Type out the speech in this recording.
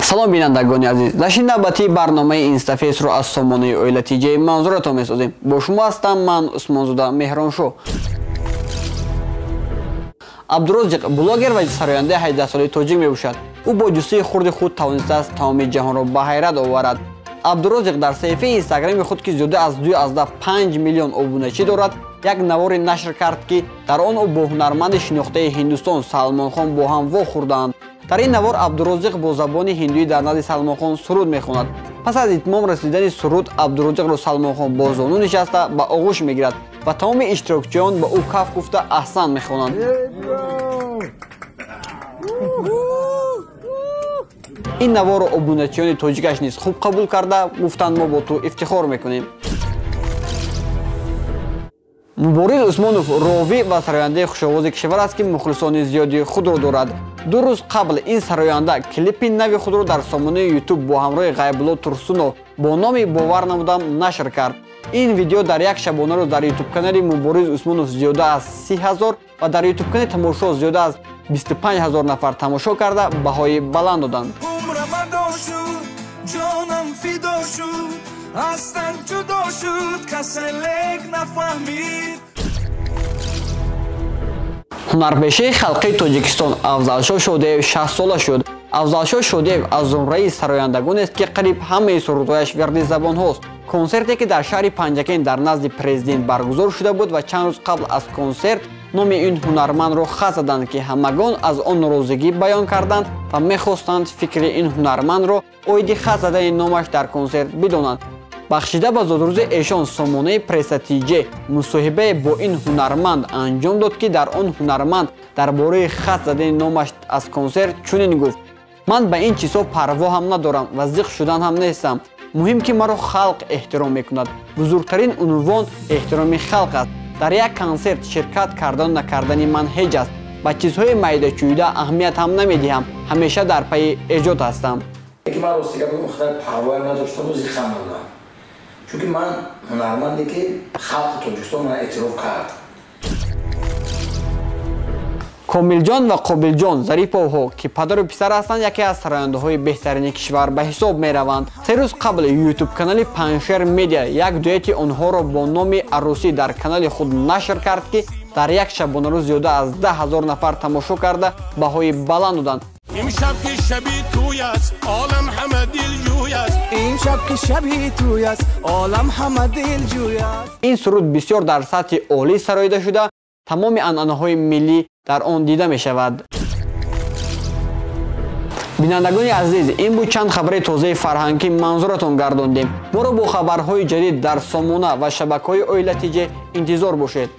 Салом бинандагони азиз. Нашри навбатии барномаи Инстафейсро аз сомонаи Оила ТЖ манзуратон месозем. Бо шумо ҳастам ман Усмонзода Меҳроншоҳ. Абдурозиқ блогер ва сарояндаи 18-солаи тоҷик мебошад. Ӯ бо ҷуссаи хурди худ тавонистааст тамоми ҷаҳонро ба ҳайрат оварад. Абдурозиқ дар саҳифаи инстаграми худ, ки зиёда аз 2,5 миллион обуначӣ дорад, як навори нашр кард, ки дар он ӯ бо ҳунарманди шинохтаи Ҳиндустон Салмонхон бо ҳам вохӯрдаанд. Дар ин навор Абдурозиқ бо забони ҳиндуӣ дар назди Салмонхон суруд мехонад. Пас аз итмом расидани суруд Абдурозиқро Салмонхон бо зону нишаста ба оғӯш мегирад ва тамоми иштирокчиён ба ӯ каф гуфта аҳсан мехонанд. Ин наворро обуначиёни тоҷикаш низ хуб қабул карда гуфтанд: мо бо ту ифтихор мекунем. Мубориз Усмонов ровӣ ва сарояндаи хушовози кишвар аст, ки мухлисони зиёди худро дорад. 2 рӯз қабл ин сароянда клипи нави худро дар сомонаи YouTube бо ҳамроҳи Ғайбулло Турсунов бо номи «Бовар намудам» нашр кард. Ин видео дар як шабонарӯз дар YouTube-канали Мубориз Усмонов зиёда аз 30 000 ва дар YouTube-канали Тамошо зиёда аз 25 000 нафар тамошо карда баҳои баланд доданд. Ҳунарпешаи халқии Тоҷикистон Афзалшоҳ Шодиев 60 сола шуд. Афзалшоҳ Шодиев аз зумраи сарояндагонест, ки қариб ҳамаи сурудҳояш вирди забонҳост. Консерте, ки дар шаҳри Панҷакент дар назди президент баргузор шуда буд ва чанд рӯз қабл аз консерт номи ин ҳунармандро хат заданд, ки ҳамагон аз он норозигӣ баён карданд ва мехостанд фикри ин ҳунармандро оиди хат задани номаш дар консерт бидонанд. Бахшида ба зодрӯзи эшон сомонаи Пресса ТЖ мусоҳибае бо ин ҳунарманд анҷом дод, ки дар он ҳунарманд дар бораи хат задани номаш аз консерт чунин гуфт: ман ба ин чизҳо парво ҳам надорам ва зиқ шудан ҳам нестам. Муҳим ки маро халқ эҳтиром мекунад. Бузургтарин унвон эҳтироми халқ аст. Дар як консерт ширкат кардану накардани ман ҳеҷ аст. Ба чизҳои майдачӯида аҳамият ҳам намедиҳам. Ҳамеша дар пайи эҷод ҳастам. Ман ростига бигӯм, хеле парвоям надоштаму зиқам набудам. Чунки ман ҳунарманде, ки халқи Тоҷикистон мана эътироф кард. Комилҷон ва Қобилҷон Зариповҳо, ки падару писар ҳастанд, яке аз сарояндаҳои беҳтарини кишвар ба ҳисоб мераванд. 3 рӯз қабл YouTube-канали Паншер Медиа як дуэти онҳоро бо номи «Арӯсӣ» дар канали худ нашр кард, ки дар як шабонарӯз зиёда аз 10 000 нафар тамошо карда баҳои баланд доданд. Имшаб ки шаби тӯй аст, олам ҳама дилҷӯй аст. Имшаб ки шаби тӯй аст, олам ҳама дилҷӯй аст. Ин суруд бисёр дар сатҳи олӣ сароида шуда, тамоми анъанаҳои миллӣ дар он дида мешавад. Бинандагони азиз, ин буд чанд хабари тозаи фарҳангӣ манзуратон гардондем. Моро бо хабарҳои ҷадид дар сомона ва шабакаҳои Оила ТЖ интизор бошед.